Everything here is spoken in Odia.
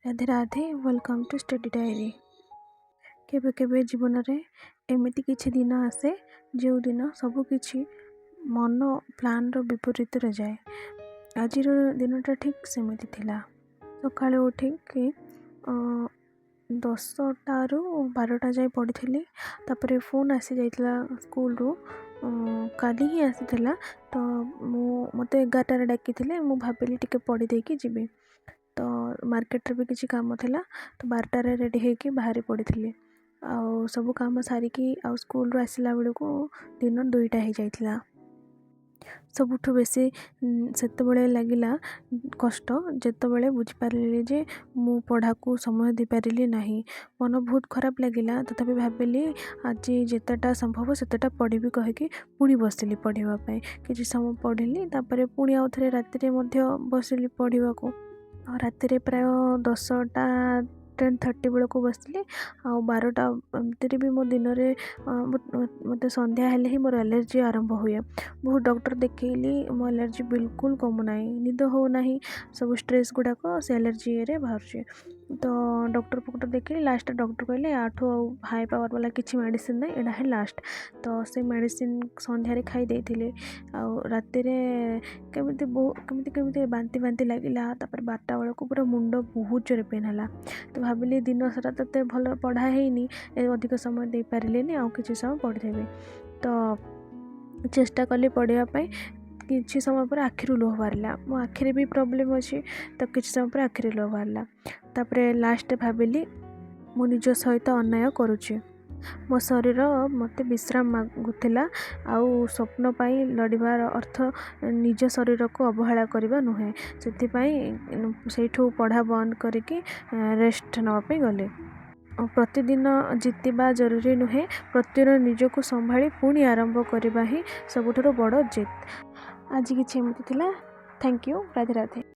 Radhe Radhe, welcome to study diary. କେବେ କେବେ ଜୀବନରେ ଏମିତି କିଛି ଦିନ ଆସେ, ଯେଉଁଦିନ ସବୁକିଛି ମନ ପ୍ଲାନ୍ର ବିପରୀତରେ ଯାଏ। ଆଜିର ଦିନଟା ଠିକ୍ ସେମିତି ଥିଲା। ସକାଳୁ ଉଠିକି 10ଟାରୁ 12ଟା ଯାଏ ପଢ଼ିଥିଲି। ତାପରେ ଫୋନ୍ ଆସିଯାଇଥିଲା ସ୍କୁଲରୁ, କାଲି ହିଁ ଆସିଥିଲା। ତ ମୁଁ ମୋତେ 11ଟାରେ ଡାକିଥିଲେ। ମୁଁ ଭାବିଲି ଟିକେ ପଢ଼ି ଦେଇକି ଯିବି। ତ ମାର୍କେଟରେ ବି କିଛି କାମ ଥିଲା, ତ 12ଟାରେ ରେଡ଼ି ହେଇକି ବାହାରି ପଡ଼ିଥିଲି। ଆଉ ସବୁ କାମ ସାରିକି ଆଉ ସ୍କୁଲରୁ ଆସିଲା ବେଳକୁ ଦିନ 2ଟା ହେଇଯାଇଥିଲା। ସବୁଠୁ ବେଶୀ ସେତେବେଳେ ଲାଗିଲା କଷ୍ଟ, ଯେତେବେଳେ ବୁଝିପାରିଲି ଯେ ମୁଁ ପଢ଼ାକୁ ସମୟ ଦେଇପାରିଲି ନାହିଁ। ମନ ବହୁତ ଖରାପ ଲାଗିଲା। ତଥାପି ଭାବିଲି ଆଜି ଯେତେଟା ସମ୍ଭବ ସେତେଟା ପଢ଼ିବି କହିକି ପୁଣି ବସିଲି ପଢ଼ିବା ପାଇଁ। କିଛି ସମୟ ପଢ଼ିଲି, ତାପରେ ପୁଣି ଆଉ ଥରେ ରାତିରେ ମଧ୍ୟ ବସିଲି ପଢ଼ିବାକୁ। ଆଉ ରାତିରେ ପ୍ରାୟ 10ଟା 10:30 ବେଳକୁ ବସିଲି ଆଉ 12ଟା। ଏମିତିରେ ବି ମୋ ଦିନରେ ମୋତେ ସନ୍ଧ୍ୟା ହେଲେ ହିଁ ମୋର ଆଲର୍ଜି ଆରମ୍ଭ ହୁଏ। ବହୁତ ଡକ୍ଟର ଦେଖେଇଲି, ମୋ ଆଲର୍ଜି ବିଲକୁଲ କମୁନାହିଁ। ନିଦ ହେଉନାହିଁ, ସବୁ ଷ୍ଟ୍ରେସ୍ ଗୁଡ଼ାକ ସେ ଆଲର୍ଜି ଇଏରେ ବାହାରୁଛି। ତ ଡକ୍ଟର ଫକ୍ଟର ଦେଖେଇଲି। ଲାଷ୍ଟ ଡକ୍ଟର କହିଲେ, ୟାଠୁ ଆଉ ହାଇ ପାୱାର ବାଲା କିଛି ମେଡ଼ିସିନ୍ ନାହିଁ, ଏଇଟା ହିଁ ଲାଷ୍ଟ। ତ ସେ ମେଡ଼ିସିନ୍ ସନ୍ଧ୍ୟାରେ ଖାଇ ଦେଇଥିଲି। ଆଉ ରାତିରେ କେମିତି ବହୁ କେମିତି କେମିତି ବାନ୍ତି ବାନ୍ତି ଲାଗିଲା। ତାପରେ 12ଟା ବେଳକୁ ପୁରା ମୁଣ୍ଡ ବହୁତ ଜୋରେ ପେନ୍ ହେଲା। ତ ଭାବିଲି ଦିନ ସାରା ତ ଏତେ ଭଲ ପଢ଼ା ହେଇନି, ଅଧିକ ସମୟ ଦେଇପାରିଲିନି, ଆଉ କିଛି ସମୟ ପଢ଼ିଦେବି। ତ ଚେଷ୍ଟା କଲି ପଢ଼ିବା ପାଇଁ। କିଛି ସମୟ ପରେ ଆଖିରୁ ଲୁହ ବାହାରିଲା। ମୋ ଆଖିରେ ବି ପ୍ରୋବ୍ଲେମ୍ ଅଛି, ତ କିଛି ସମୟ ପରେ ଆଖିରେ ଲୁହ ବାହାରିଲା। ତାପରେ ଲାଷ୍ଟ ଭାବିଲି ମୁଁ ନିଜ ସହିତ ଅନ୍ୟାୟ କରୁଛି। ମୋ ଶରୀର ମୋତେ ବିଶ୍ରାମ ମାଗୁଥିଲା। ଆଉ ସ୍ୱପ୍ନ ପାଇଁ ଲଢ଼ିବାର ଅର୍ଥ ନିଜ ଶରୀରକୁ ଅବହେଳା କରିବା ନୁହେଁ। ସେଥିପାଇଁ ସେଇଠୁ ପଢ଼ା ବନ୍ଦ କରିକି ରେଷ୍ଟ ନେବା ପାଇଁ ଗଲି। ପ୍ରତିଦିନ ଜିତିବା ଜରୁରୀ ନୁହେଁ, ପ୍ରତିଦିନ ନିଜକୁ ସମ୍ଭାଳି ପୁଣି ଆରମ୍ଭ କରିବା ହିଁ ସବୁଠାରୁ ବଡ଼ ଜିତ୍। ଆଜି କିଛି ଏମିତି ଥିଲା। Thank you, Radhe Radhe.